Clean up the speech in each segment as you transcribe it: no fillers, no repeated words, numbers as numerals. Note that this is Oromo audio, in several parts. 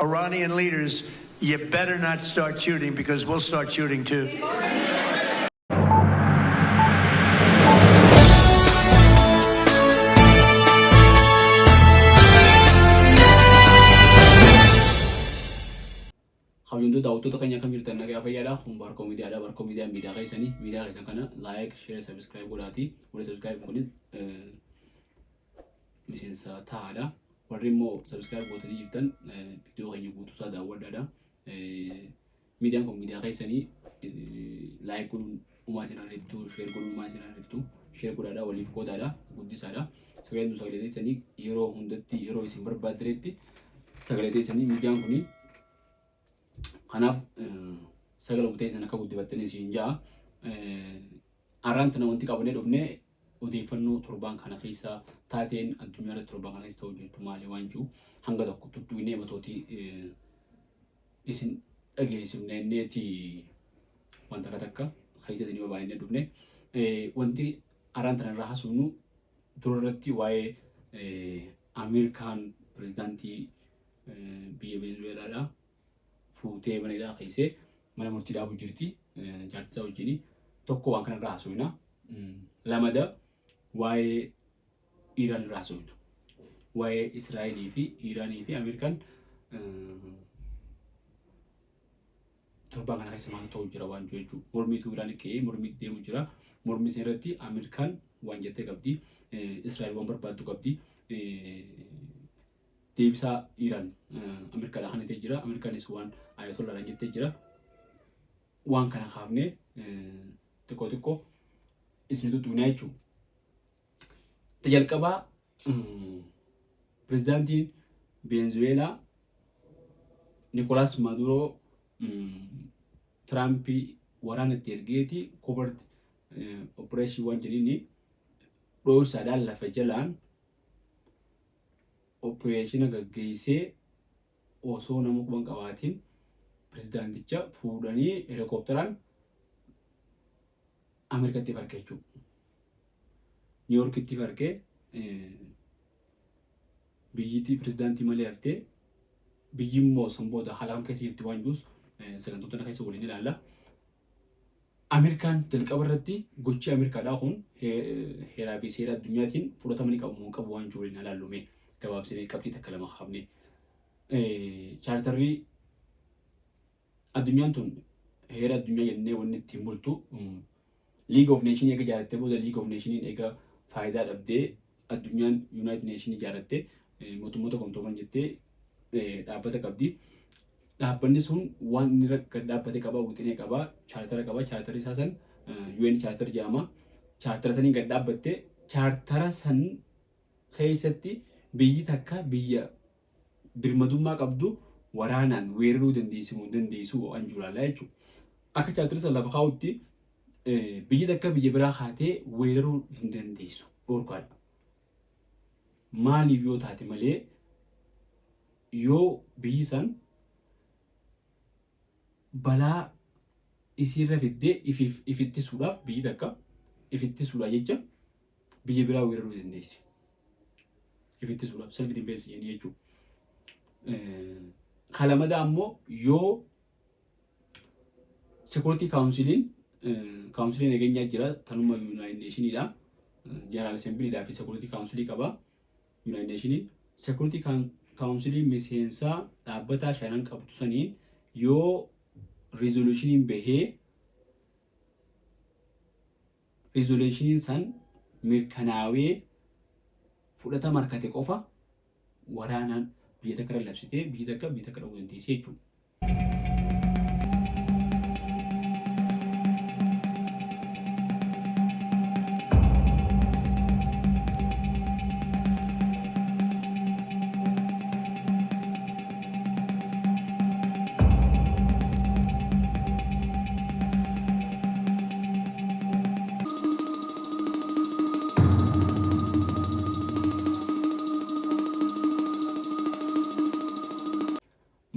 Iranian leaders, you better not start shooting because we'll start shooting too. Kabajamtoota daawwattoota keenya akkam jirtan, nagaa fayyaadha. Kun Baarkoo Miidiyaadha. Baarkoo Miidiyaa miidiyaa keessanii, miidiyaa keessan kana like, share, subscribe godhaati. Warri subscribe kunin miseensa ta'aadha. Warri immoo subscribe gootanii jirtan viidiyoo keenya guutuusaa daawwadhaadha. Miidiyaan kun miidiyaa keessanii, like godhuun uumaa isin harriftu, share godhuun uumaa isin harriftu, share godhaadha, waliif qoodaadha, guddisaadha. Sagaleen tun sagalee teessanii, yeroo hundatti, yeroo isin barbaaddanitti sagalee teessanii miidiyaan kuni. Kanaaf sagalee teessan akka guddifattanii isin ja'a. Har'aan tana wanti qabannee dhufne odeeffannoo torbaan kana keessa taateen addunyaa irratti torbaan kana keessa ta'uu jirtu maali waan jiru hanga tokko tuttuqnee matootii isin dhageessifne inneeti, wanta akka takka keessa isin babaanee dhufne. Wanti har'aan tana irraa haasofnu dura irratti waa'ee Ameerikaan pirezidaantii biyya Venezuelaadha fuutee mana hidhaa keessee mana murtii dhaabuu jirti jaartisaa wajjin. Tokko waan kanarraa haasofna. Lamada waa'ee Iiraan irraa haasofna. Waa'ee Israa'elii fi Iiraanii fi Ameerikaan torbaan kana keessa maaltu ta'u jira waan jiru jechuudha. Mormiitu Iraan ka'ee mormii deemu jira. Mormii sana irratti Ameerikaan waan jettee qabdi. Israa'el waan barbaaddu qabdi. Deebisaa Iiraan Ameerikaadhaa kan ta'e jira. Ameerikaanis waan Ayatollaadhaan jettee jira. Waan kana kaafnee xiqqoo xiqqoo isin tuttuqnaa jechuudha. Jalqabaa pirezidaantiin Veenzuweelaa Nikolaas Maaduroo Tiraampii waraana itti ergeeti, covert operation waan jedhini, dhoosaadhaan lafa jalaan operation gaggeessee osoo nama quban qabaatiin pirezidaanticha fuudhanii helikoophteraan Ameerikaatti farqe jechuudha. Niiwoorkitti farqee biyyittii pirezidaantii malee haftee, biyyi immoo san booda haala kam keessa jirti waan jiruus sagantoota kana keessa waliin ilaalla. Ameerikaan jalqaba irratti gochi Ameerikaadhaa kun heeraa fi seera addunyaatiin fudhatama ni qabu moo hin qabu waan jiru waliin ilaallume, gabaabsinee qabxii takka lama kaafne. Chaartarrii addunyaan tun, heera addunyaa jennee wanni ittiin bultu, League of Nations eega ijaarrattee booda, League of Nations eega faayidaa dhabdee, addunyaan United Nations ijaarrattee, mootummoota gamtooman jettee dhaabbata qabdi. Dhaabbanni sun waan inni gad dhaabbate qaba, wixinee qaba, chaartara qaba. Chaartarri isaa san UN charter jedhama. Chaartara saniin gad dhaabbatte. Chaartara san keessatti biyyi takka biyya birmadummaa qabdu waraanaan weeraruu dandeessi moo hin dandeessu waan jiru ilaallaa jechuudha. Akka chaartarri san lafa kaa'utti biyyi takka biyya biraa kaatee weeraruu hin dandeessu, dhorkaadha. Maaliif yoo taate malee, yoo biyyi san balaa isiirra fiddee ifiif if ittisuudhaaf, biyyi takka if ittisuudhaaf jecha biyya biraa weeraruu dandeessi. If ittisuudhaaf, self defense jedhanii jechuudha. Kalamadaa ammoo yoo Security Counciliin, Counciliin nageenyaa jira, tanuma United Nationiidha. General Assemblyidhaa fi Security Councilii qaba. United Nationiin Security Councilii miseensaa dhaabbataa shanan qabdu saniin yoo resolutioniin bahee, resolutioniin san mirkanaawee fudhatama harkate qofa waraanaan biyya takka irra labsitee biyya takka dha'uu dandeessi jechuudha.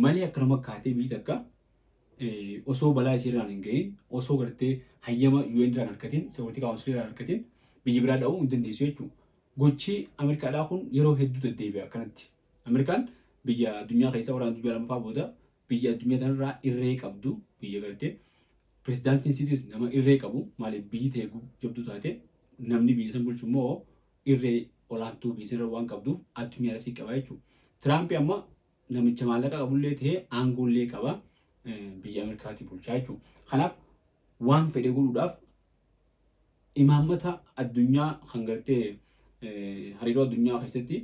Malee akkanuma kaatee biyyi takka osoo balaa isiirraan hin gahin, osoo gartee hayyama UN irraan harkatiin, Security Council irraan harkatiin biyya biraa dha'uu hin dandeessu jechuudha. Gochi Ameerikaadhaa kun yeroo hedduu deddeebi'a akkanatti. Ameerikaan Biyya addunyaa keessa waraana addunyaa lammaffaa booda biyya addunyaa tanarraa irree qabdu, biyya gartee pirezidaantiin isiitis nama irree qabu. Maaliif? Biyyi ta'e jabduu taate, namni biyya san bulchu immoo irree olaantuu biyya sanarra waan qabduuf addunyaa sii qaba jechuudha. Tiraampi amma namicha maallaqa qabullee ta'ee aangoollee qaba, biyya Ameerikaatti bulchaa jechuudha. Kanaaf waan fedhe godhuudhaaf imaammata addunyaa kan gartee hariiroo addunyaa keessatti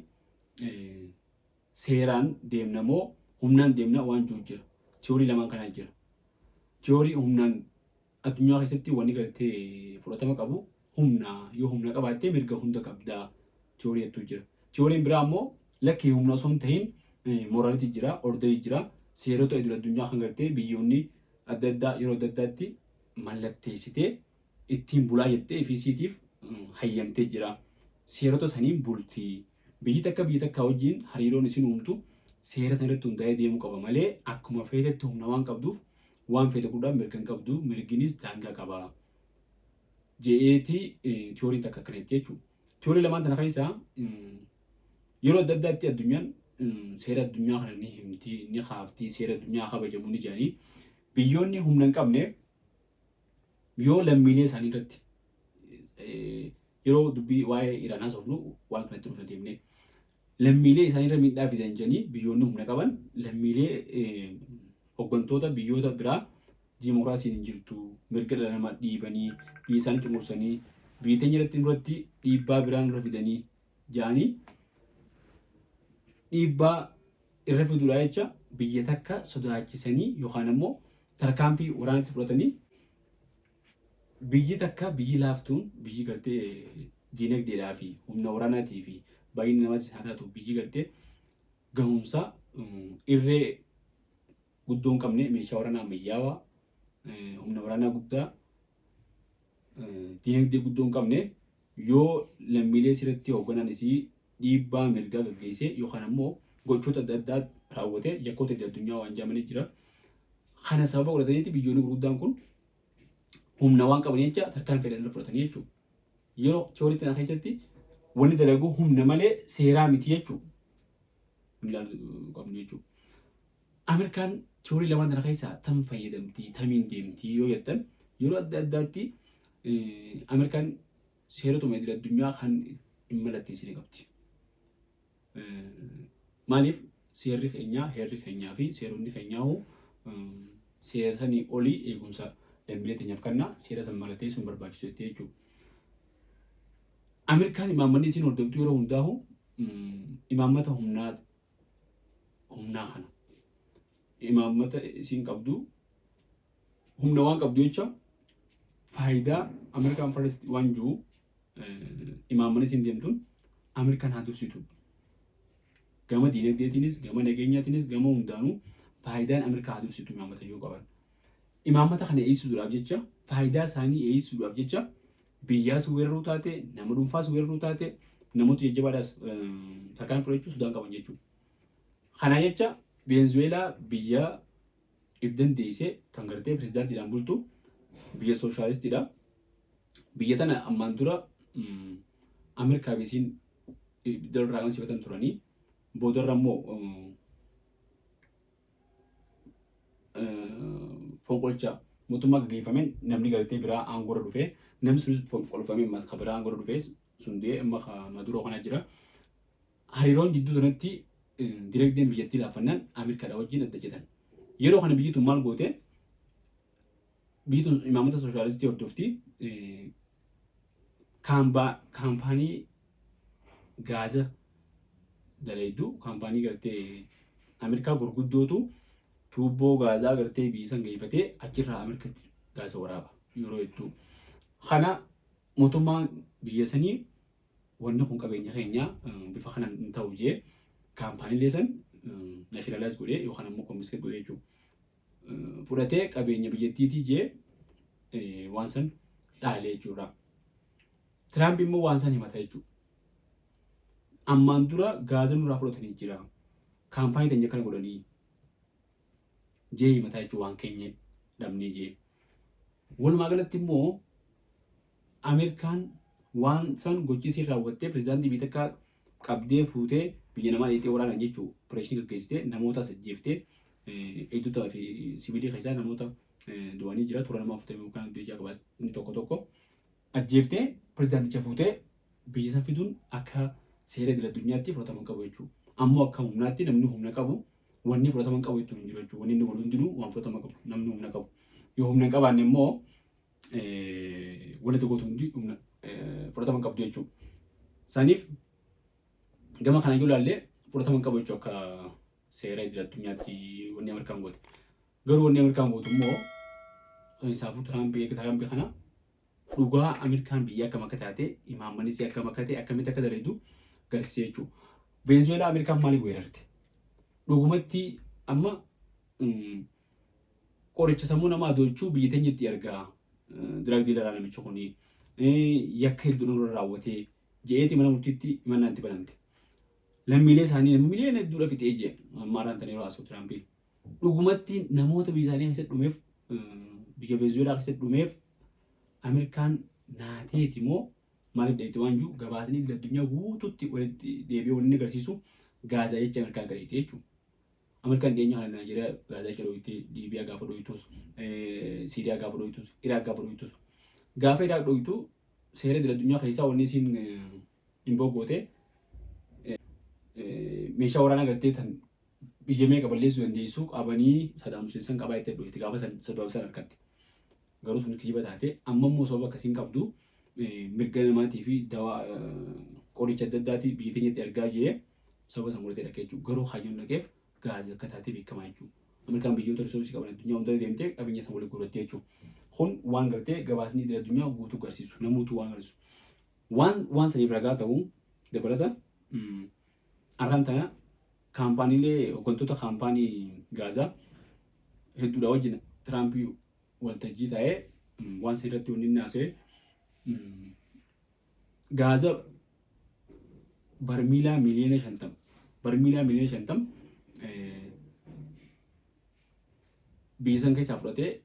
seeraan deemna moo humnaan deemna waan jiru jira. Tiyoorii lamaan kanaa jira. Tiyoorii humnaan addunyaa keessatti wanni gartee fudhatama qabu humna, yoo humna qabaatte mirga hunda qabdaa tiyoorii jettu jira. Tiyooriin biraa immoo lakkii, humna osoo hin tahin morality jira, orderii jira, seerota idil addunyaa kan gartee biyyoonni adda addaa yeroo adda addaatti mallatteessitee ittiin bulaa jettee ifii siitiif hayyamtee jira. Seerota saniin bultii. Biyyi takka biyya takka wajjin hariiroon isin uumtu seera san irratti hundaa'ee deemuu qaba malee akkuma feetetti humna waan qabduuf waan feete godhuudhaan mirga hin qabdu, mirginis daangaa qaba. Je'eeti tiyooriin takka akkanatti jechuudha. Tiyoorii lamaan tana keessaa yeroo adda addaatti addunyaan seera addunyaa kana ni himti, ni kaafti, seera addunyaa kabajamu ni jedhanii, biyyoonni humna hin qabne yoo lammiilee isaanii irratti, yeroo dubbii waa'ee Iraan haasofnu waan kanatti dhufna deemnee, lammiilee isaanii irra miidhaa fidan jedhanii biyyoonni humna qaban lammiilee hooggantoota biyyoota biraa diimokiraasiin hin jirtu, mirga dhala namaa dhiibanii, biyya isaanii cunqursanii, biyya teenya irratti nurratti dhiibbaa biraa nurra fidanii jedhanii dhiibbaa irra fiduudha jecha biyya takka sodaachisanii yookaan ammoo tarkaanfii waraanatti fudhatanii, biyyi takka, biyyi laaftuun, biyyi gartee diinagdeedhaa fi humna waraanaatii fi baay'ina namaatis haa taatu, biyyi gartee gahumsa irree guddoo hin qabne, meeshaa waraanaa ammayyaawaa, humna waraanaa guddaa, diinagdee guddoo hin qabne, yoo lammiilee sirriitti hoogganaan isii dhiibbaa mirgaa gaggeessee yookaan ammoo gochoota adda addaa raawwate, yakkoota idil addunyaa waan jedhamanii jira. Kana sababa godhataniiti biyyoonni gurguddaan kun humna waan qaban jecha tarkaanfii fedhan irra fudhatanii jechuudha. Yeroo tiyoorii tana keessatti wanni dalagu humna malee seeraa miti jechuudha. Ilaaluu qabnu jechuudha. Ameerikaan tiyoorii lamaan tana keessaa tam fayyadamtii, tamiin deemtii yoo jettan, yeroo adda addaatti Ameerikaan seerotuma idil addunyaa kan hin mallatteessine qabdi. Maaliif? Seerri keenyaa, heerri keenyaa fi seeronni keenyaa seera sanii olii eegumsa lammiilee teenyaaf kenna, seera san mallatteessuun barbaachisu jettee jechuudha. Ameerikaan imaammanni isiin hordoftu yeroo hundaa'u imaammata humnaa kana. Imaammata isiin qabdu humna waan qabdu jecha faayidaa Ameerikaan first waan jiru, imaammanni isiin deemtuun Ameerikaan haa dursitu. Gama diinagdeetiinis, gama nageenyaatiinis, gama hundaanuu faayidaan Ameerikaa haa dursitu imaammata yoo qaban. Imaammata kana eegsisuudhaaf jecha, faayidaa isaanii eegsisuudhaaf jecha, biyyaas weeraruu taate, nama dhuunfaas weeraruu taate, namoota jajjabaadhaas tarkaanfii fudhachuu sodaan qaban jechuudha. Kana jecha Veenzuweelaa, biyya if dandeessee kan gartee pirezidaantiidhaan bultu, biyya sooshaalistiidha. Biyya tana ammaan dura Ameerikaa fi isiin ibidda irraa kan sifatan turanii, boodarra immoo fonqolcha mootummaa gaggeeffameen namni gartee biraa aangoorra dhufee, namni sunis fonqolfamee ammas kan biraa aangoorra dhufee sun du'ee amma Maduroo kana jira. Hariiroon jidduu sanatti dinagdeen biyyattii laaffannaan Ameerikaadha wajjin adda citan. Yeroo kana biyyi tun maal goote? Biyyi tun imaammata sooshaalistii hordofti. Kaampaanii gaaza dalaydu, kaampaanii gartee Ameerikaa gurguddootu tuubboo gaazaa gartee biyya san geeffatee achirraa Ameerikaatti gaaza waraaba yeroo hedduu. Kana mootummaan biyya sanii wanni kun qabeenya keenya bifa kanaan hin ta'u jee kaampaaniilee san nationalize godhee yookaan ammoo confiscate godhee jechuudha. Fudhatee qabeenya biyyattiitii jee waan san dhaalee jechuudha. Tiraamp immoo waan san himata jechuudha. Ammaan dura gaaza nurraa fudhatanii jira. Kaampaanii teenya akkana godhanii jee himataa jechuudha, waan keenya dhabnee jee. Walumaa galatti immoo Ameerikaan waan san gochi isiin raawwattee pirezidaantii biyya takkaa qabdee fuutee Biyya namaa dheeyxee waraanaan jechuu opereeshinii gaggeessitee namootaas ajjeeftee, eegdotaa fi siviilii keessaa namoota du'anii jira, toora nama 40 kan du'ee jira gabaasni tokko tokko. Ajjeeftee pirezidaanticha fuutee biyya san fiduun akka seera idil addunyaatti fudhatama hin qabu jechuudha. Ammoo akka humnaatti namni humna qabu wanni fudhatama hin qabu jechuun hin jiru jechuudha. Wanni inni godhu hundinuu waan fudhatama qabu namni humna qabu. Yoo humna hin qabaanne immoo wanni tokkotu hundi humna fudhatama hin qabdu jechuudha. Saniif gama kana yoo ilaalle fudhatama hin qabu jechuudha akka seera idil addunyaatti wanni Ameerikaan goote. Garuu wanni Ameerikaan gootu immoo keessaafuu Tiraamp eega Tiraamp kana dhugaa Ameerikaan biyya akkam akka taate, imaammanni isii akkam akka ta'e, akkamitti akka daleedu garsiisee jechuudha. Veenzuweelaa Ameerikaan maaliif weerarte? Dhugumatti amma qoricha sammuu namaa adoochuu biyya teenyatti ergaa drug dealeraa namichi kuni yakka hedduu nurra raawwatee je'eeti mana murtiitti himannaan itti banamte. Lammiilee isaanii namni miliyoona hedduudha fixee jee ammaarraan tan yeroo haasa'u Tiraampiin. Dhugumatti namoota biyya isaanii keessatti dhumeef, biyya Venezuelaa keessatti dhumeef Ameerikaan naateeti moo maaliif dheeyte waan jiru gabaasni idil addunyaa guututti walitti deebi'ee wanni agarsiisu Gaazaa jecha Ameerikaan ka dheeyte jechuudha. Ameerikaan dhiyeenya kana Naayijeeriyaa Gaazaa jecha dhooyte, Liibiyaa gaafa dhooytus, Siiriyaa gaafa dhooytus, Iraaq gaafa dhooytus. Gaafa Iraaq dhooytu seera idil addunyaa keessaa wanni isiin hin boggoote meeshaa waraanaa gartee tan biyya meeqa balleessuu dandeessu qabanii Sadaam Huseen san qabaa itti dhooyte gaafa san sababa san harkatte. Garuu sun kijiba taate. Amma immoo sababa akkasiin qabdu mirga namaatii fi dawaa qoricha adda addaatii biyya teenyatti ergaa jee sababa san godhatee dhaqee jechuudha. Garuu kaayyoon dhaqeef gaazii akka taate beekamaa jechuudha. Ameerikaan biyyoota risoorsii qaban addunyaa hunda deemtee qabeenya san waliin guurrattee jechuudha. Kun waan gartee gabaasni idil addunyaa guutuu agarsiisu, namuutu waan agarsiisu. Waan saniif ragaa ta'u dabalata arraan tana kaampaaniilee hooggantoota kaampaanii gaazaa hedduudha wajjin Tiraampii waltajjii taa'ee waan san irratti wanni inni haasa'e gaaza barmiilaa miliyoona 50, barmiilaa miliyoona 50 biyya san keessaa fudhatee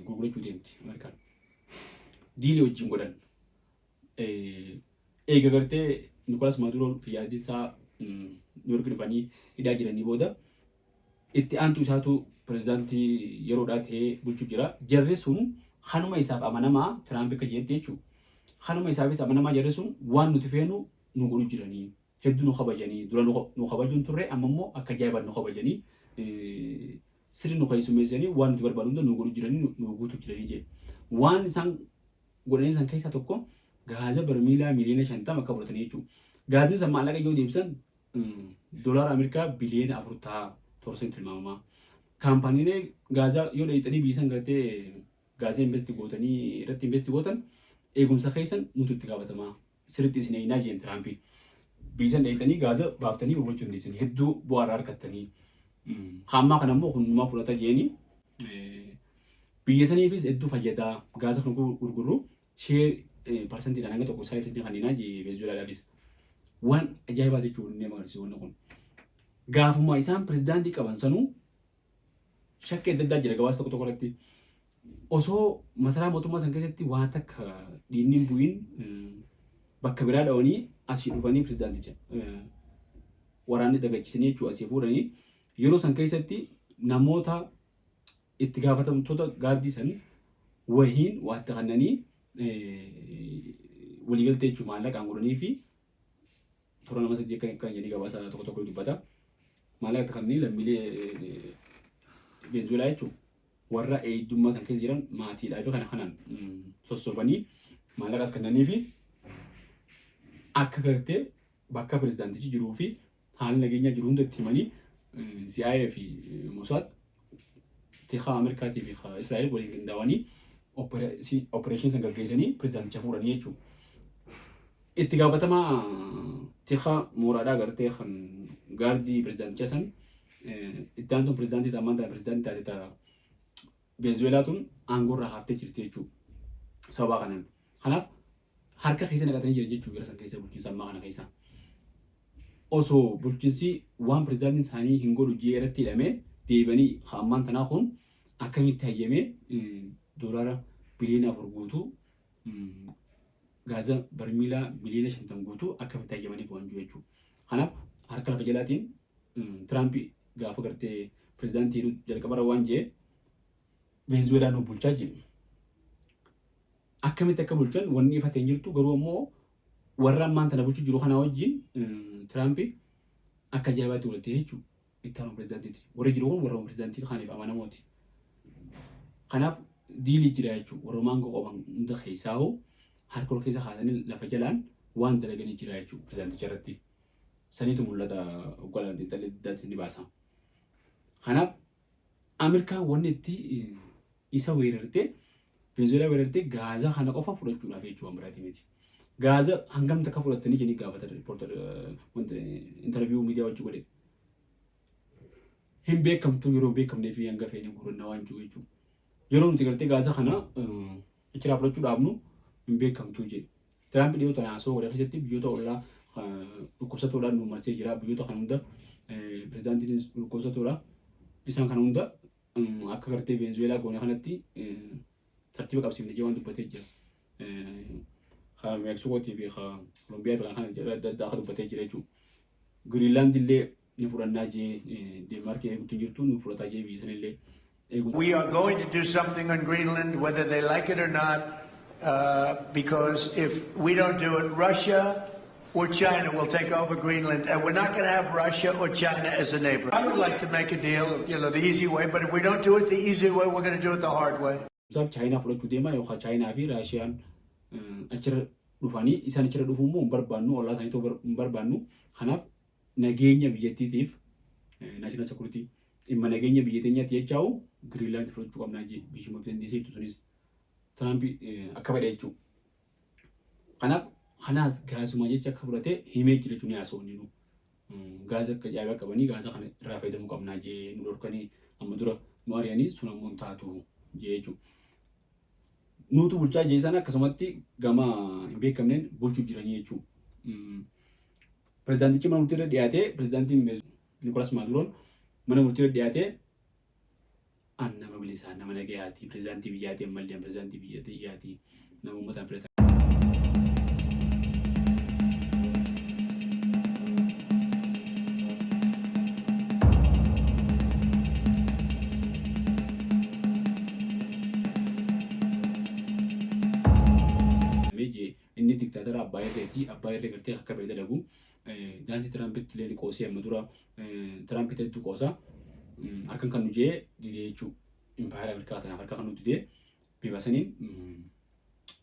gurgurachuu deemti Ameerikaan. Diilii wajjin godhan. Eega gartee Nikolaas Maaduroo fi yaaddiin isaa Niiyork dhufanii hidhaa jiranii booda itti aantu isaatu pirezidaantii yeroodhaa ta'ee bulchuu jira. Jarri sun kanuma isaaf amanamaa Tiraamp akka jedhetti jechuudha. Kanuma isaafis amanamaa jarri sun waan nuti feenu nu godhu jiranii. Hedduu nu kabajanii, dura nu kabajuun turre, amma immoo akka ajaa'ibaan nu kabajanii, sirri nu keessummeessanii, waan nuti barbaadu hunda nu godhu jiranii, nu guutu jiranii jedhe. Waan isaan godhanii san keessaa tokko gaaza barmiilaa miliyoona 50 akka fudhatanii jechuudha. Gaazni san maallaqa yoo deebisan doolaara Ameerikaa biliyoona 4 ta'a torseen tilmaamamaa. Kaampaaniilee gaazaa yoo dheeyxanii biyya san gartee gaazaa investi gootanii irratti investi gootan eegumsa keessan nutu itti gaafatamaa. Sirriitti isin eeynaa jeen Tiraampii. Biyya san dheeyxanii gaaza baaftanii gurgurachuu dandeessanii hedduu bu'aa irraa argattanii. Kaammaa kana immoo kun numaa fudhata jeeni. Biyya saniifis hedduu fayyadaa gaaza kan gurgurru share parsantiidhaan hanga tokko isaaniifis ni kenninaa jee Venezuelaadhaafis. Waan ajaa'ibaa jechuun nama agarsiisu wanni kun. Gaafuma isaan pirezidaantii qaban sanuu shakkii adda addaa jira gabaasa tokko tokko irratti. Osoo masaraa mootummaa san keessatti waa takka dhiigni hin bu'in bakka biraa dhawanii asii dhufanii pirezidaanticha waraanni dagachisanii jechuudha asii fuudhanii yeroo san keessatti namoota itti gaafatamtoota gaardii san wahiin waa itti kennanii waliigaltee jechuun maallaqaan godhanii fi toora nama sadii akka kan jedhanii gabaasa tokko tokko dubbata. Maallaqa itti kennanii lammiilee Venezuelaa jechuun warra eegdummaa san keessa jiran maatiidhaa fi kana kanaan sossobanii maallaqas kennanii fi akka gartee bakka pirezidaantichi jiruu fi haalli nageenyaa jiru hunda itti himanii CIA fi Mossad tikaa Ameerikaatii fi Israa'el waliin qindaa'anii opereeshinii san gaggeessanii pirezidaanticha fuudhanii jechuudha. Itti gaafatamaa tikaa mooraadhaa gartee kan gaardii pirezidaantichaa san itti aantuun pirezidaantii ammaan tana pirezidaantii taate ta Venezuelaa tun aangoo irraa kaaftee jirti jechuudha. Sababa kanaan. Kanaaf harka keessa naqatanii jiran jechuudha jara san keessa bulchiinsa ammaa kana keessa. Osoo bulchiinsi waan pirezidaantiin isaanii hin godhu jee irratti hidhamee deebi'anii ammaan tanaa kun akkamitti hayyamee doolaara biliyoona 4 guutuu gaaza barmiilaa miliyoona 50 guutuu akkamitti hayyamaniif waan jiru jechuudha. Kanaaf Harka lafa jalaatiin Tiraamp gaafa gartee pirezidaantii jalqabarra waan jee Veenzuweelaa nu bulchaa jee. Akkamitti akka bulchan wanni ifa ta'e hin jirtu, garuu ammoo warra ammaan tana bulchuu jiru kanaa wajjin Tiraamp akka ajaa'ibaatti wal ta'e jechuudha. Itti aanu pirezidaantiiti. Warri jiru kun warra pirezidaantii kaaniif amanamooti. Kanaaf diilii jira jechuudha. Warra aangoo qaban hunda keessaa hoo harka ol keessa kaasanii lafa jalaan waan dalaganii jira jechuudha pirezidaanticha irratti. Saniitu mul'ata, hoggaa xiinxalli adda ni baasa. Kanaaf Ameerikaan wanni itti isa weerarte, Venezuelaa weerarte, gaaza kana qofa fudhachuudhaaf jechuudha, waan biraatii miti. Gaaza hangam takka fudhattanii jedhanii gaafatan reporter wanta interview miidiyaa wajji godhe. Hin beekamtu, yeroo hin beekamnee fi hanga feene guurannaa waan jiru jechuudha. Yeroo nuti gartee gaaza kana achiraa fudhachuu dhaabnu hin beekamtu jedhe. Tiraamp dhiyoo tana haasawaa godhe keessatti biyyoota ollaa dhukkubsatoodhaan nu marsee jira. Biyyoota kana hunda pirezidaantiinis dhukkubsatoodha. Isaan kana hunda akka gartee Veenzuweelaa goone kanatti tartiiba qabsiifne jee waan dubbatee jira. Ka Meeksikootii fi ka Kolombiyaa fi kan kana jedha adda addaa akka dubbatee jira jechuudha. Giriinlaand illee ni fudhannaa jee, Deenmaarkii eeguutti hin jirtu, nu fudhataa jee biyya sanillee eegu. We are going to do something on Greenland, whether they like it or not, because if we don't do it, Russia or China will take over Greenland, and we're not going to have Russia or China as a neighbor. I would like to make a deal, the easy way, but if we don't do it the easy way, we're going to do it the hard way. Isaaf Chaayinaa fudhachuu deema yookaan Chaayinaa fi Raashiyaan achirra dhufanii, isaan achirra dhufuu immoo hin barbaannu, ollaa isaanii ta'uu hin barbaannu. Kanaaf nageenya biyyattiitiif, national security, dhimma nageenya biyya teenyaatti jechaa'u Giriinlaand fudhachuu qabnaa jee, biyyuma dandeessee jirtu sunis Tiraamp akka fedhe jechuudha. Kanaaf kanaas gaazuma jecha akka fudhate himee jira jechuun ni haasa'u inni nu. Gaaza akka ajaa'ibaa qabanii, gaaza kana irraa fayyadamuu qabnaa jee, nu dhorkanii, amma dura nu ari'anii, sun ammoo hin taatu jee jechuudha. Nuutu bulchaa jee sana akkasumatti gama hin beekamneen bulchuu jiranii jechuudha. Pirezidaantichi mana murtiirra dhiyaatee, pirezidaantiin Nikolas Maaduroon mana murtiirra dhiyaatee, an nama bilisaa, nama nagayaati, pirezidaantii biyyaati, ammallee an pirezidaantii biyyaati, nama uummataan filata. Inni diktaatara abbaa irreeti, abbaa irree gartee akka fedhe dalagu. Daansii Tiraampitti illee ni qoosee, amma dura Tiraampitti hedduu qoosa. Harkan kan nu jee didee jechuudha. Impaayera Ameerikaa tanaaf harka kan nu didee bifa saniin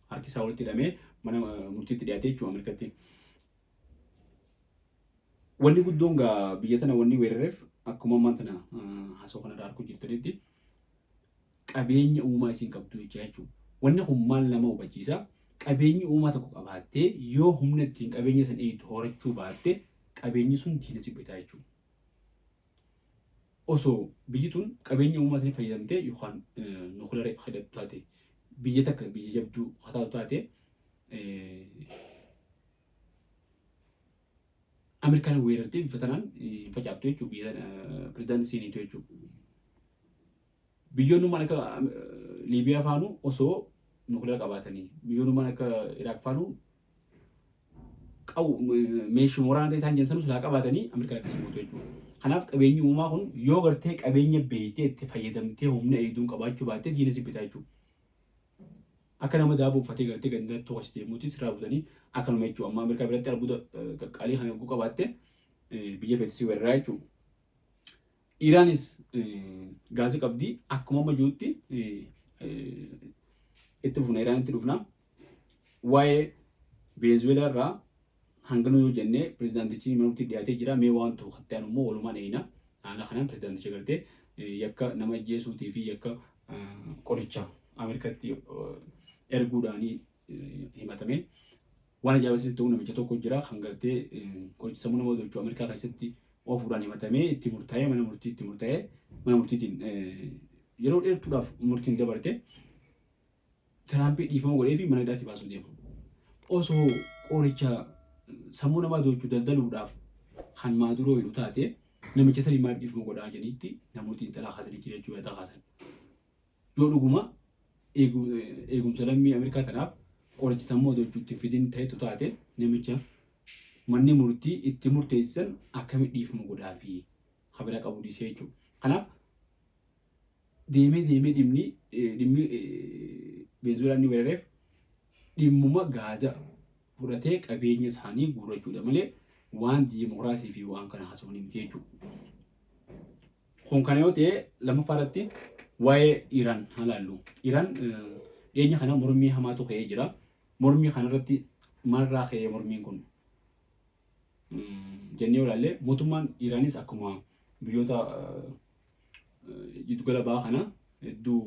harki isaa walitti hidhamee mana murtiitti dhiyaatee jechuudha Ameerikaatti. Wanni guddoon gaa biyya tana wanni weerareef, akkuma ammaan tana haasawaa kanarraa arguu jirtanitti, qabeenya uumaa isin qabdu jecha jechuudha. Wanni kun maal nama hubachiisa? Qabeenyi uumaa tokko qabaattee yoo humna ittiin qabeenya san eegdu horachuu baatte, qabeenyi sun diina si bitaa jechuudha. Osoo biyyi tun qabeenya uumaa sanii fayyadamtee yookaan nukulara hidhattu taate, biyya takka biyya jabduu taatu taate, Ameerikaan weerartee bifa tanaan hin facaaftu jechuudha, biyya pirezidaantii seeniitu jechuudha. Biyyoonnummaan akka Liibiyaa faanuu osoo nukulara qabaatanii, biyyoonnummaan akka Iraaq faanuu qabu meeshuma waraanaa ta'e isaan jensanuu silaa qabaatanii, Ameerikaan akkasii gootu jechuudha. Kanaaf qabeenyi uumamaa kun yoo gartee qabeenya beektee itti fayyadamtee humna eegduun qabaachuu baattee, diina si bitaa jechuudha. Akka nama daaboo uffatee gartee ganda tokko deemuuti sirraa butanii akkanuma jechuudha. Amma Ameerikaa biratti albuuda qaqqaalii kana yogguu qabaatte, biyya feete si weeraraa jechuudha. Iraanis gaazii qabdi, akkuma amma jirutti itti fufna, Iraanitti dhufna. Waa'ee Veenzuweelaa irraa hangana yoo jennee, pirezidaantichi mana murtii dhiyaatee jira. Mee waan ta'u kan ta'an immoo walumaan eeyina. Haala kanaan pirezidaanticha gartee yakka nama ajjeesuutii fi yakka qoricha Ameerikaatti erguudhaanii himatame. Waan ajaa'iba isinitti ta'u, namicha tokko jira kan gartee qoricha sammuu nama dochuu Ameerikaa keessatti oofuudhaan himatamee, itti murtaa'ee, mana murtii itti murtaa'ee, mana murtiitiin yeroo dheertuudhaaf murtiin dabarte, Tiraampii dhiifama godhee fi mana hidhaatii baasuu deema. Osoo qoricha sammuu namaa dochuu daldaluudhaaf kan Maaduroo hidhu taate, namicha sanii maal dhiifama godhaa jedhanitti namooti xiinxalaa kaasanii jira jechuu yaada kaasan. Yoo dhuguma eegumsa lammii Ameerikaa tanaaf qoricha sammuu dochuu ittiin fidin ta'etu taate, namicha Manni murtii itti murteessan akkamitti dhiifama godhaa fi kabira qabu dhiisee jechuudha. Kanaaf deemee deemee dhimmi Venezuelaan inni weerareef dhimmuma gaaza fudhatee qabeenya isaanii guurrachuudha malee waan diimokiraasii fi waan kana haasawanii miti jechuudha. Kun kana yoo ta'e, lammaffaa irratti waa'ee Iraan haa ilaallu. Iraan dhiyeenya kana mormii hamaatu ka'ee jira. Mormii kanarratti maalirraa ka'ee mormiin kun jennee yoo ilaalle, mootummaan Iraanis akkuma biyyoota jiddugala bahaa kana hedduu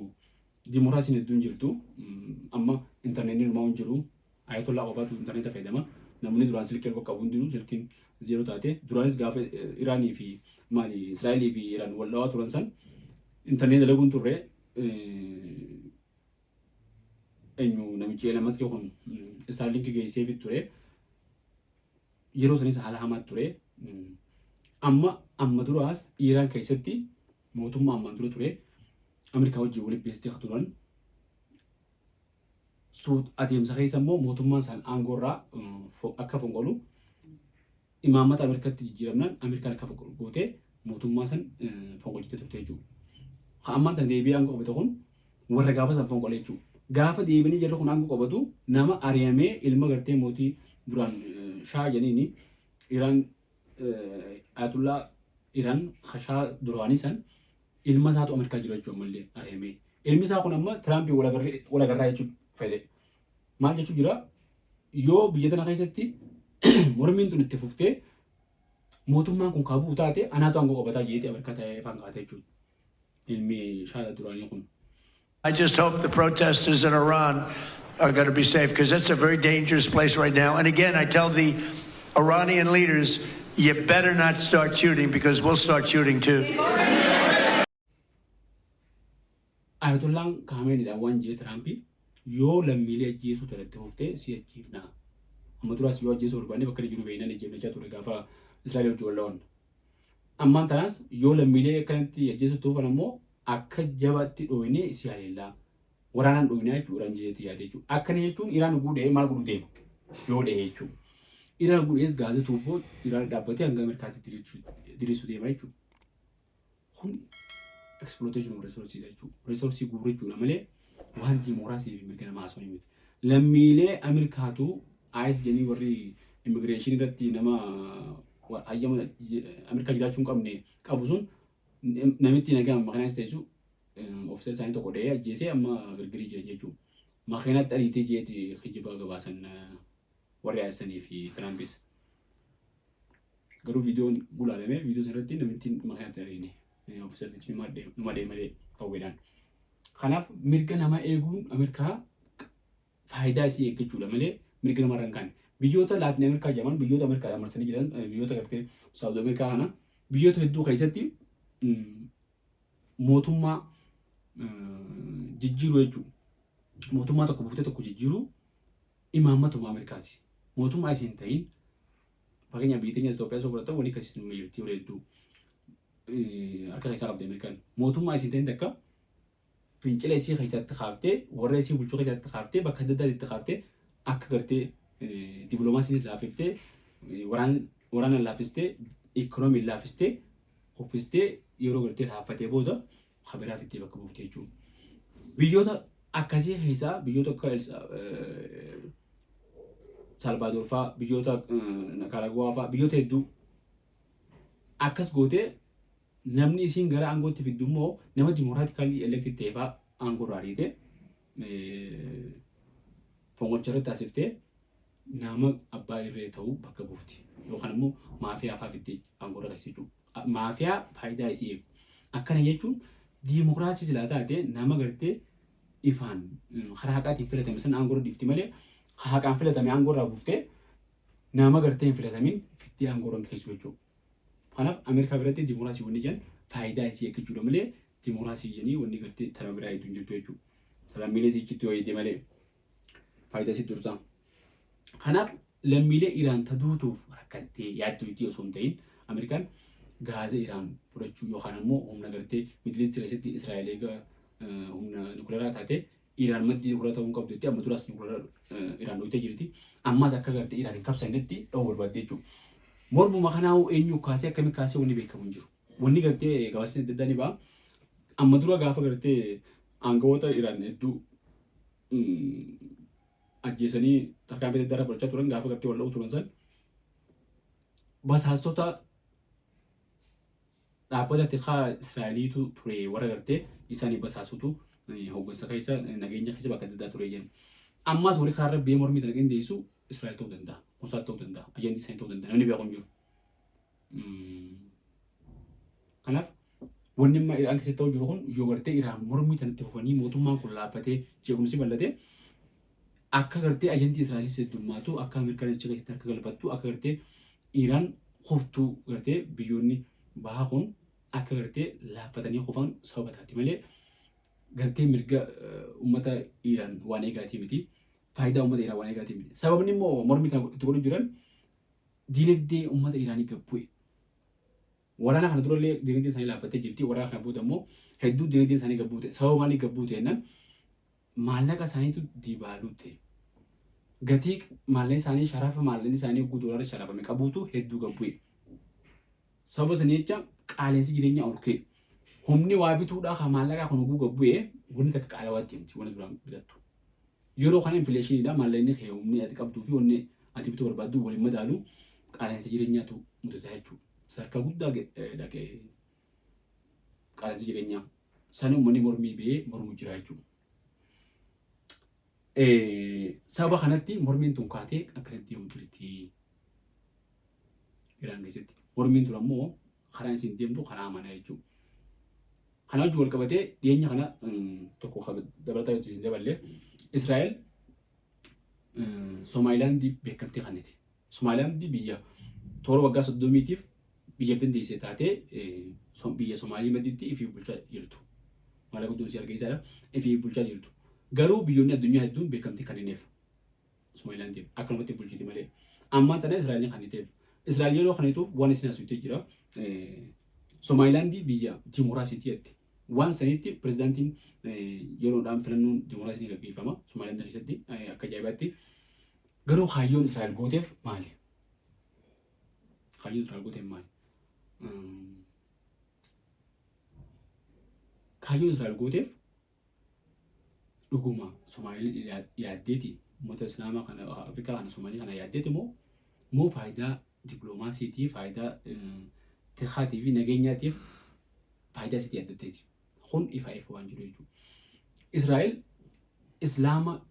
diimokiraasiin hedduun jirtu. Amma intarneetiin dhumaa hin jiru. Ayatollah qofaatu intarneeta fayyadama. Namni duraan silkii harka qabu hundinuu silkiin zeeroo taate. Duraanis gaafa Iraanii fi maali Israa'elii fi Iraan wal dhawaa turan san intarneet dalaguun turre. Eenyu, namichi Elon Musk kun Starlink geesseefi ture. Yeroo sanis haala hamaa ture. Amma duraas Iraan keessatti mootummaa ammaan dura ture Ameerikaa wajjin walitti beestee turan. Adeemsa keessa immoo mootummaan isaan aangoo irraa akka fonqolu imaammata Ameerikaatti jijjiiramnaan Ameerikaan akka fonqolu gootee mootummaa san fonqolchitee turte jechuudha. Kan ammaan tana deebi'ee aangoo qabate kun warra gaafa san fonqole jechuudha. Gaafa deebi'anii jarri kun aangoo qabatu nama ari'amee ilma gartee mootii duraan Shaa jedhaniini Iraan, Ayatullah Iraan Shaa duraanii san ilma isaatu Ameerikaa jira jechuudha ammallee ari'amee. Ilmi isaa kun amma Tiraampii wal agarraa jechuudha fedhe. Maal jechuu jira? Yoo biyya tana keessatti mormiin tun itti fuftee mootummaan kun kaabuu taate, anaatu aangoo qabataa jeetii Ameerikaa ta'ee afaan kaa'ate jechuudha. Ilmi Shaa duraanii kun. I just hope the protesters in Iran are going to be safe because that's a very dangerous place right now. And again, I tell the Iranian leaders, you better not start shooting because we'll start shooting too. Ayatollaan Kaameenidhaan waan jee Tiraampii, yoo lammiilee ajjeesuu tana itti fuftee si ajjeefna. Amma duraas yoo ajjeesuu barbaanne bakka inni jiru beeknaan ajjeefna jechaa ture gaafa Israa'el wajjin wal dhawan. Ammaan tanaas yoo lammiilee akkanatti ajjeesuu tuufan ammoo akka jabaatti dhooynee si haleellaa. Waraanaan dhooynaa jechuudha Iraan jeetti yaade jechuudha. Akkana jechuun Iraan guudhee maal godhuu deema yoo dha'e jechuudha. Iraan guudhees gaaza tuubboo Iraan dhaabbatee hanga Ameerikaatti diriirsuu deema jechuudha. Kun exploitation of resource jechuudha. Resource guurrachuudha malee waan diimokiraasii fi mirga namaa haasawanii miti. Lammiilee Ameerikaatu ICE jedhanii warri immigration irratti nama hayyama Ameerikaa jiraachuu hin qabne qabu sun namitti nagaa makiinaa teessu officer isaanii tokko dhahee ajjeesee amma girgirii jiran jechuudha. Makiinaatti ariitee jeeti kijiba gabaasan warri ICE fi Tiraampis. Garuu viidiyoon gulaalame, viidiyoo sanarratti namitti makiinaatti ariine officertichi numa dhahee malee qawweedhaan. Kanaaf mirga nama eeguun Ameerikaa faayidaa isii eeggachuudha malee mirga namarra hin kaane. Biyyoota Laatiin Ameerikaa jedhaman, biyyoota Ameerikaadhaan marsanii jiran, biyyoota gartee South Ameerikaa kana biyyoota hedduu keessatti mootummaa jijjiiruu jechuudha. Mootummaa tokko buuftee tokko jijjiiruu imaammatuma Ameerikaati. Mootummaa isiin ta'in, fakkeenyaaf biyya teenya Itoophiyaa osoo fudhatan, wanni akkasii numa jirti yeroo hedduu. Harka keessaa qabdi Ameerikaan. Mootummaa isiin ta'in takka fincila isii keessatti kaaftee, warra isii bulchuu keessatti kaaftee, bakka adda addaatti kaaftee, akka gartee dippiloomaasiinis laaffiftee, waraana laaffistee, ikoonomiin laaffistee, kuffistee, yeroo gartee laaffatee booda kabiraa fittee bakka buuftee jechuudha. Biyyoota akkasii keessaa biyyoota akka Salvaadoor fa'aa, biyyoota Nikaraaguwaa fa'aa, biyyoota hedduu akkas gootee namni isiin gara aangootti fiddu immoo nama democratically elected ta'e fa'aa aangoo irraa ariite, fonqolcha irratti taasiftee nama abbaa irree ta'uu bakka buufti. Yookaan immoo maafiyaa fa'aa fiddee aangoo irra keessa jechuudha. Maafiyaa faayidaa isii eegu. Akkana jechuun diimokiraasii silaa taate nama gartee ifaan karaa haqaatiin filatame sana aangoo irra dhiifti malee haqaan filatame aangoo irraa buuftee nama gartee hin filatamin fiddee aangoo irra keessu jechuudha. Kanaaf Ameerikaa biratti diimokiraasii wanni jedhan faayidaa isii eeggachuudha malee diimokiraasii jedhanii wanni gartee tana biraa hedduu hin jirtu jechuudha. Lammiilee isiichitti wayite malee faayidaa isii dursaa. Kanaaf lammiilee Iraan taduutuuf rakkattee yaaddu osoo hin ta'in Ameerikaan gaaza Iraan fudhachuu yookaan ammoo humna gartee Middle East keessatti Israa'el eega humna nukuleeraa taate Iraan maddii niwukilaraa ta'uu hin qabdu jettee amma duraas niwukilaraa Iraan dhoytee jirti. Ammaas akka gartee Iraan hin kabsannetti dha'uu barbaadde jechuudha. Mormuma kanaa eenyu kaasee akkami kaasee wanni beekamu hin jiru. Wanni gartee gabaasni adda addaa ni ba'a. Amma dura gaafa gartee aangawoota Iraan hedduu ajjeesanii tarkaanfii adda addaa irra fudhachaa turan gaafa gartee wal dha'uu turan san basaastota dhaabbata tikaa Israa'eliitu ture warra gartee isaanii basaasutu hoggansa keessa nageenya keessa bakka adda addaa ture jenna. Ammaas warri karaarra biyya mormii tana qindeessu Israa'el ta'uu danda'a, Mossad ta'uu danda'a, ajantii isaanii ta'uu danda'a namni beeku hin jiru. Kanaaf wanni amma Iraan keessatti ta'uu jiru kun yoo gartee Iraan mormii tanatti fufanii mootummaan kun laaffatee jeequmsi bal'ate akka gartee ajantii Israa'elis heddummaatu akka Ameerikaan achi keessatti harka galfattu akka gartee Iraan kuftuu gartee biyyoonni bahaa kun akka gartee laaffatanii kufan sababa taati malee gartee mirga uummata Iraan waan eegaatii miti. Faayidaa uummata Iraan waan eegaatii miti. Sababni immoo mormii tana itti godhu jiran diinagdee uummata Iraanii gad bu'e. Waraana kana durallee diinagdeen isaanii laaffattee jirti. Waraana kana booda immoo hedduu diinagdeen isaanii gad buute. Sababa maalii gad buute jennaan maallaqa isaaniitu dibaaluu ta'e. Gatii maallaqni isaanii sharafa maallaqni isaanii hogguu doolaara sharafame qabuutu hedduu gad bu'e. Sababa sanii jecha qaala'insi jireenyaa ol ka'e. Humni waa bituudhaa kan maallaqaa kun hogguu gad bu'e wanni takka qaalawaa deemti wanni duraan bitattu. Yeroo kana infleeshiniidha maallaqni kee humni ati qabduu fi wanni ati bituu barbaaddu waliin madaalu qaala'insa jireenyaatu mudata jechuudha. Sadarkaa guddaa dhaqe qaala'insi jireenyaa. Sani uummanni mormii ba'ee mormu jira jechuudha. Sababa kanatti mormiin tun kaatee akkanatti deemu jirti. Iraan keessatti. Mormiin tun ammoo karaan isin deemtu karaa amanaa jechuudha. Kana wajjin wal qabatee dhiyeenya kana tokko dabalataa yoo isin daballe Israa'el Somaalilaandiif beekamtii kennite. Somaalilaandi biyya toora waggaa 30tiif biyya dandeessee taatee biyya Somaalii maddiitti ifii bulchaa jirtu. Maala guddoon si argeessaadha. Ifii bulchaa jirtu. Garuu biyyoonni addunyaa hedduun beekamtii kennineef. Somaalilaandiif akkanumatti bulchiti malee. Ammaan tana Israa'el ni kenniteef. Israa'el yeroo kennituuf waan isin haasofte jira. Somaalilaandii biyya dimookiraasiiti jette. Waan sanitti pirezidaantiin yeroodhaan filannoon dimookiraasii ni gaggeeffama Somaalilaandii keessatti akka ajaa'ibaatti. Garuu kaayyoon Israa'el gooteef maali? Kaayyoon Israa'el gooteef maali? Kaayyoon Israa'el gooteef dhuguma Somaalii yaaddeeti uummata Islaamaa kana Afrikaa kana Somaalii kana yaaddeeti moo moo faayidaa dippiloomaasiitii faayidaa tikaatii fi nageenyaatiif faayidaa isiitii yaaddatteeti. Kun ifa ifa waan jiru jechuudha. Israa'el Islaama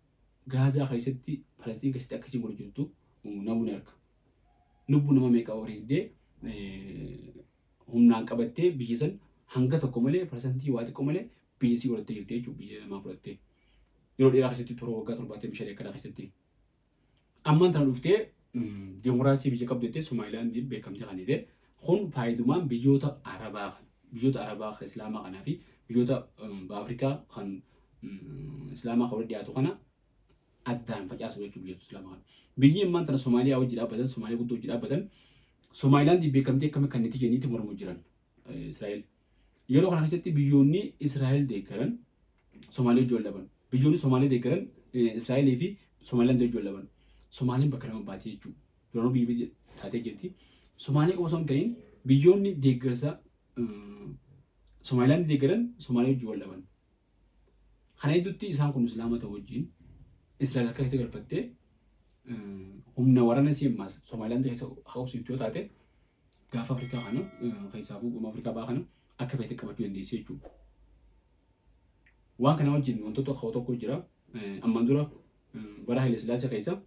Gaazaa keessatti Falastiin keessatti akkasii godhu jirtu namni arga. Lubbuu nama meeqa wareegdee humnaan qabattee biyya san hanga tokko malee parsantii waa xiqqoo malee biyya sii godhattee jirti jechuudha biyya namaa fudhattee. Yeroo dheeraa keessatti toora waggaa 75 akkanaa keessatti. Ammaan tana dhuftee dimokiraasii biyya qabdu jettee Somaalilaandiin beekamtii kennite. Kun faayidumaan biyyoota Arabaa kana biyyoota Arabaa kan Islaamaa kanaa fi biyyoota Afrikaa kan Islaamaa kan walitti dhiyaatu kana addaan facaasu jechuudha biyyoota Islaamaa kana. Biyyi ammaan tana Somaaliyaa wajji dhaabbatan Somaaliyaa guddoo wajji dhaabbatan Somaalilaandii beekamtii akkamii kenniti jenniiti mormuu jiran Israa'el. Yeroo kana keessatti biyyoonni Israa'el deeggaran Somaalee wajji wal dhaban. Biyyoonni Somaalee deeggaran Israa'elii fi Somaalilaand wajji wal dhaban. Somaaleen bakka lama baatee jechuudha. Duraanuu biyya biyya taatee jirti. Somaalee qofa osoo hin ta'in biyyoonni deeggarsa Somaalilaand deeggaran Somaalee wajji wal dhaban. Kana gidduutti isaan kun Islaama ta'u wajjin Israa'el harka keessa galfattee humna waraana isii ammaas Somaalilaand keessa qabsiiftu yoo taate gaafa Afrikaa kana keessaafuu gama Afrikaa bahaa kana akka feete qabachuu dandeessi jechuudha. Waan kana wajjin wantoota tokko tokko jira. Ammaan dura bara Haile Sillaasee keessa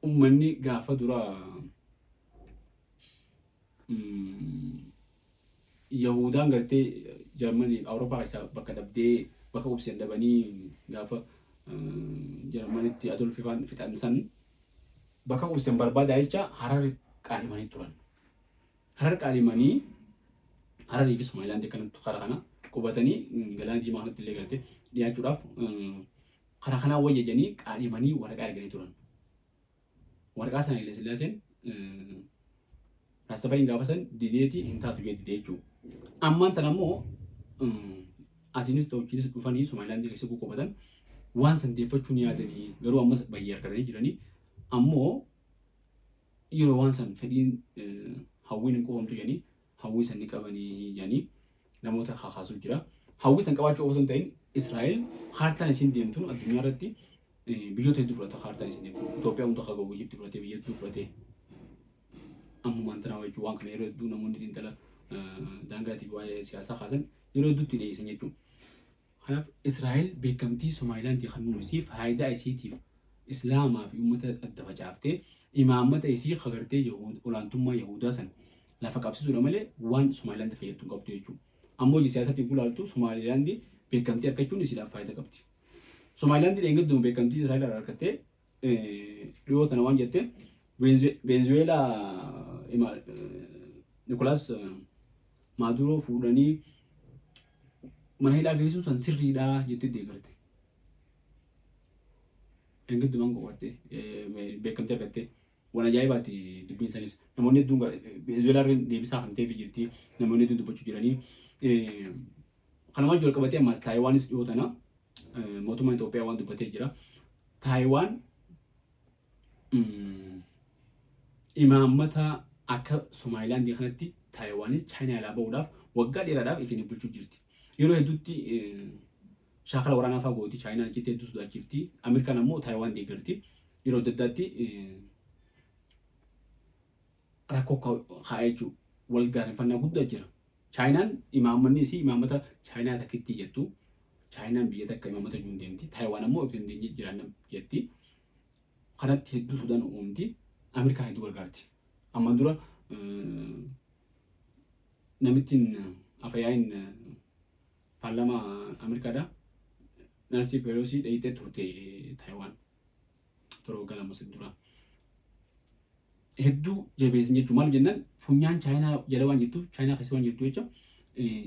uummanni gaafa dura Yahudaan gartee Jarmanii Awurooppaa keessaa bakka dhabdee bakka qubsiisan dhabanii gaafa Jarmanitti Adolf faan fixan san bakka qubsiisan barbaadaa jecha Harar qaadhimanii turan. Harar qaadhimanii Hararii fi Somaalilaandii akkanatti karaa kana qubatanii galaana diimaa kanatti illee gartee dhiyaachuudhaaf karaa kanaa wayya jedhanii qaadhimanii waraqaa erganii turan. Waraqaa sana Haile Sillaaseen Raastafariin gaafa san dideeti hin taatu jedhe didee jechuudha. Ammaan tana immoo asiinis ta'u achiinis dhufanii Somaalilaandii keessa qubatan Waan san deeffachuun yaadanii garuu ammas baay'ee harkatanii jiranii ammoo yeroo waan san fedhiin hawwiin hin quufamtu jedhanii hawwii san ni qabanii jedhanii namoota kakaasuu jira. Hawwii san qabaachuu osoo hin ta'in Israa'el kaartaan isiin deemtuun addunyaa irratti biyyoota hedduu fudhata kaartaan isiin deemtu. Itoophiyaa hunda akka gahu Ijipti fudhatee biyya hedduu fudhatee ammumaan tanaa jechuun waan kana yeroo hedduu namoonni xiinxala daangaatiif waa'ee siyaasaa kaasan yeroo hedduutti dhiyeessan jechuudha. Kanaaf Israa'el beekamtii Somaalilaandii kennuun isii faayidaa isiitiif Islaamaa fi uummata adda facaaftee imaammata isii kagartee olaantummaa Yahudaa san lafa qabsiisuudha malee waan Somaalilaandii fayyaddu hin qabdu jechuudha. Ammoo hojii siyaasaatiin gulaaltu Somaalilaandii beekamtii argachuun isiidhaaf faayidaa qabdi. Somaalilaandii dheengadduma beekamtii Israa'el irraa argattee dhiyoo tana waan jette Veenzuweelaa Nikolaas Maaduroo fuudhanii mana hidhaa geessuu san sirriidha jettee deeggarte. Dheengaddumaan qofatte beekamtii argatte. Waan ajaa'ibaati dubbiin sanis. Namoonni hedduun Venezuelaa irra deebisaa kan ta'eef jirti. Namoonni hedduun dubbachuu jiranii. Kanumaan wal qabatee ammaas Taayiwaanis dhiyoo tana mootummaan Itoophiyaa waan dubbatee jira. Taayiwaan imaammata akka Somaalilaandii kanatti Taayiwaanis Chaayinaa alaa bahuudhaaf waggaa dheeraadhaaf ifiin bulchuu jirti. Yeroo hedduutti shaakala waraanaa fa'aa gooti. Chaayinaan achitti hedduu sodaachifti. Ameerikaan ammoo Taayiwaan deeggarti. Yeroo adda addaatti rakkoo kaa'ee jechuudha. Wal gaarreffannaa guddaa jira. Chaayinaan imaammanni isii imaammata Chaayinaa takkitti jettu. Chaayinaan biyya takka imaammata juun deemti. Taayiwaan ammoo if dandeenye jiraanna jetti. Kanatti hedduu sodaan uumamti. Ameerikaan hedduu gargaarti. Amma dura namittiin afayaayin paarlaamaa Ameerikaadha. Nancy Pelosi dhayitee turte Taayiwaan. Tola waggaa 2 dura. Hedduu jabeessin jechuun maal jennaan funyaan Chaayinaa jala waan jirtuuf, Chaayinaa keessa waan jirtu jecha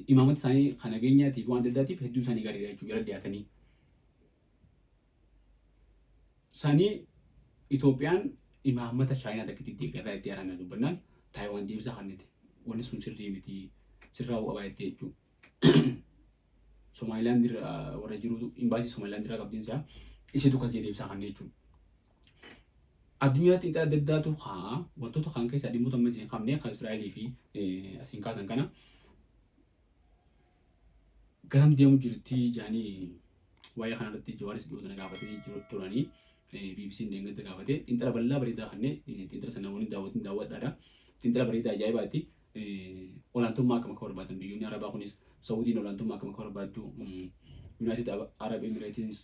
imaamata isaanii kan nageenyaatiif waan adda addaatiif hedduu isaanii gaariidha jechuudha jala dhiyaatanii. Sanii Itoophiyaan imaammata Chaayinaa takkitti deeggarraa itti araana dubbannaan Taayiwaan deebisaa kennite. Wanni sun sirrii miti, sirraa qabaa jettee jechuudha. Somaalilaand warra jiru imbaasii Somaalilaand irraa qabdiin isaa isitu akkas jedhee deebisaa kenne jechuudha. Addunyaatti xiinxala adda addaatu kaa wantoota kan keessaa dhimmoota amma isin qabne kan Israa'elii fi asiin kaasan kana garam deemu jirti jedhanii waa'ee kanarratti Jawaaris dhiyoo tana gaafatanii turanii BBC'n deengatti gaafate xiinxala bal'aa bareedaa kanneen xiinxala sana namoonni daawwatin daawwadhaadha. Xiinxala bareedaa ajaa'ibaati. Olaantummaa akkam akka barbaadan biyyoonni Arabaa kunis, Saudiin olaantummaa akkam akka barbaaddu, United Arab Emirates,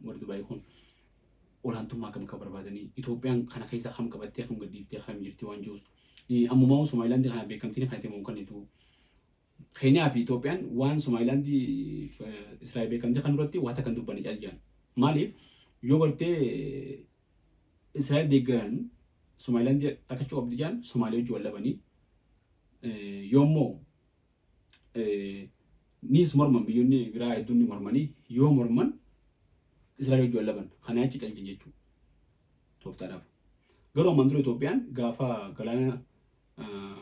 warri Dubaay kun olaantummaa akkam akka barbaadanii, Itoophiyaan kana keessaa kam qabattee kam gadhiiftee kam jirti waan jirus ammumaa Somaalilaandii kana beekamtiin kan itti himamu kennitu. Keeniyaa fi Itoophiyaan waan Somaalilaandii Israa'el beekamtii kan duratti waan takka hin dubbanne caal jedhan. Maaliif yoo gartee Israa'el deeggaran Somaalilaandii argachuu qabdi jedhan Somaalee wajjin wal dhabanii, yoo immoo niis morman biyyoonni biraa hedduun ni mormanii, yoo morman Israa'el wajjin wal dhaban, kana achi calqin jechuudha tooftaadhaaf. Garuu ammaan dura Itoophiyaan gaafa galaana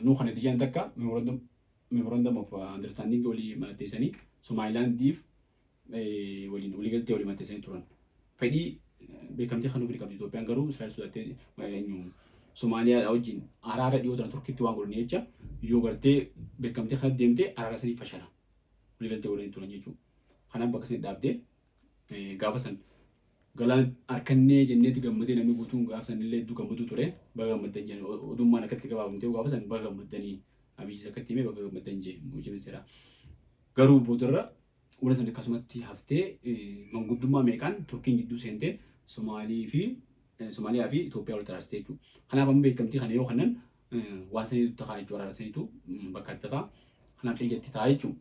nuu kana diyyaan takka memorandum of understanding walii mallatteessanii Somaalilaandiif waliin waliigaltee walii mallatteessanii turan. Fedhii beekamtii kan nuuf qabdi Itoophiyaan, garuu Israa'el sodaattee eenyu Somaaliyaa wajjin araara dhiyoo tana Turkiitti waan godhan jecha yoo gartee beekamtii kanatti deemtee araara sanii fashala waliigaltee godhanii turan jechuudha. Kanaaf bakka sanii dhaabdee gaafa san galaana harkannee jenneeti gammadee namni guutuun gaafa san illee hedduu gammaduu ture. Baga gammaddan jedhan odummaan akkatti gabaabamtee gaafa san baga gammaddanii Abiyyiis akkatti himee baga gammaddan jee muummichi ministeeraa. Garuu boodarra wanta san akkasumatti haftee manguddummaa meeqaan Turkiin gidduu seentee Somaalii fi Somaaliyaa fi Itoophiyaa walitti araarsite jechuudha. Kanaaf amma beekamtii kana yoo kennan waan saniitu ta'a jechuudha. Araara saniitu bakka itti ta'a. Kanaaf jetti ta'a jechuudha.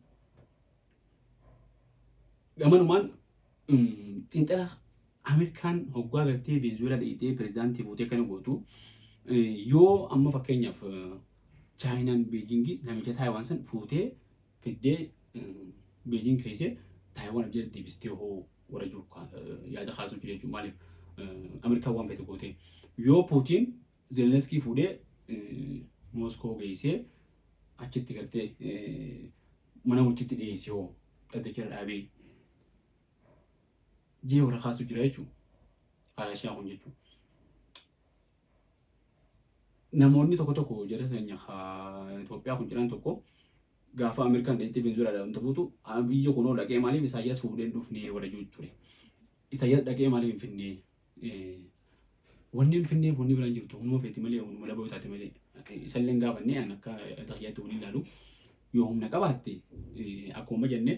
Gamanumaan xiinxala Ameerikaan hoggaa gartee Venezuelaa dhiitee pirezidaantii fuutee kana gootu, yoo amma fakkeenyaaf Chaayinaan Beejingii namicha Taayiwaan san fuutee fiddee Beejing keessee Taayiwaan abjii deebistee hoo warra jiru yaada kaasuu jira jechuudha. Maaliif Ameerikaan waan fete gootee yoo Puutiin Zelenskii fuudhee Mooskoo geessee achitti gartee mana murtiitti dhiyeesse hoo dhaddacha irra dhaabee. Jee warra kaasu jira jechuudha. Raashiyaa kun jechuudha. Namoonni tokko tokko jara keenya Itoophiyaa kun jiran tokko gaafa Ameerikaan dhaqxee Venezuelaadhaan wanta fuutu, biyyi kunoo dhaqee maaliif Isaayyaas fuudhee hin dhufnee warra jiru ture. Isaayyaas dhaqee maaliif hin finnee? Wanni hin finneef wanni biraan jirtu, humnuma feeti malee, humnuma dhaboo taate malee, isallee hin gaafannee. An akka xiyyaatti waliin ilaalu, yoo humna qabaatte, akkuma jenne,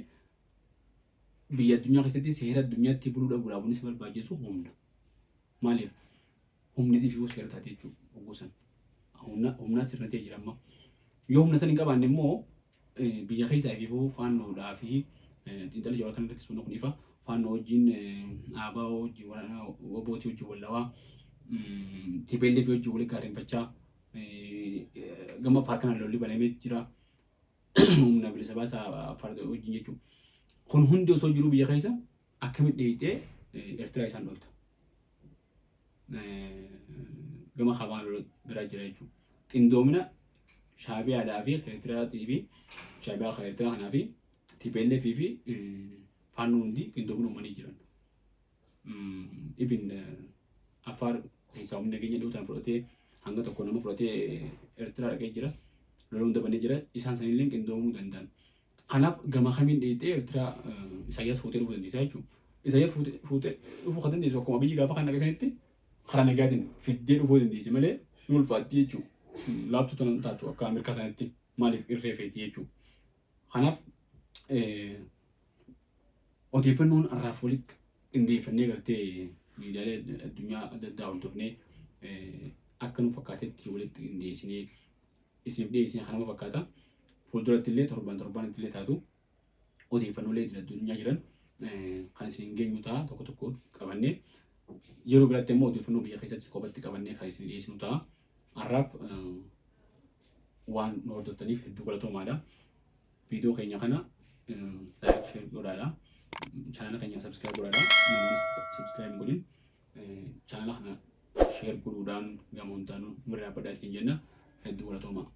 biyya addunyaa keessatti seera addunyaatti buluu dhabuudhaaf wanni si barbaachisu humna. Maaliif? Humni ifuu seera taate jechuudha hogguu san. Humna humnaa sirna ta'e jira amma. Yoo humna san hin qabaanne immoo, biyya keessaa ifuu faannoodhaa fi xiinxala Jawaar kan irratti sunna kun ifa, faannoo wajjin, ABO wajjin, waraana WBOtii wajjin wallawaa, TPLF wajjin waliin gaarrenfachaa, gama Affaar kanaan lolli banamee jira. Humna bilisa baasaa Affaar wajjin jechuudha. Kun hundi osoo jiruu biyya keessa akkamitti dheeyxee Eertiraa isaan dhoofta? Gama kaabaan lola biraa jira jechuudha. Qindoomina Shaabiyaadhaa fi Eertiraatii fi Shaabiyaa kan Eertiraa kanaa fi TPLF fi Faannoo hundi qindoomina uumanii jiran. Even Affaar keessaa humni nageenya dhiyoo tana fudhatee, hanga tokko nama fudhatee Eertiraa dhaqee jira. Lola hunda banee jira. Isaan sanillee qindoomuu danda'an. Kanaaf gama kamiin dheeyxee Eertiraa Isaayyaas fuutee dhufuu dandeessa jechuudha. Isaayyaas fuutee dhufuu kan dandeessu akkuma biyyi gaafa kan dhaqe karaa nagaatiin fiddee dhufuu dandeessi malee ni ulfaatti jechuudha. Laaftuu tanan taatu akka Ameerikaa sanatti, maaliif irree feeti jechuudha. Kanaaf odeeffannoon har'aaf walitti qindeeffannee, gartee miidiyaalee addunyaa adda addaa hordofnee, akka nu fakkaatetti walitti qindeessinee isiniif dhiyeessine kanuma fakkaata. Fuulduratti illee torban torbanitti illee taatu odeeffannoolee idil addunyaa jiran kan isin geenyu ta'a, tokko tokko qabannee. Yeroo biraatti immoo odeeffannoo biyya keessattis kophatti qabannee kan isin dhiyeessinu ta'a. Har'aaf waan nu hordoftaniif hedduu galatoomaadha. Viidiyoo keenya kana like, share godhaadha. Chaanala keenya subscribe godhaadha. Namoonni subscribe hin godhin chaanala kana share godhuudhaan gama hundaanuu bira dhaabbadhaa isin jenna. Hedduu galatoomaa.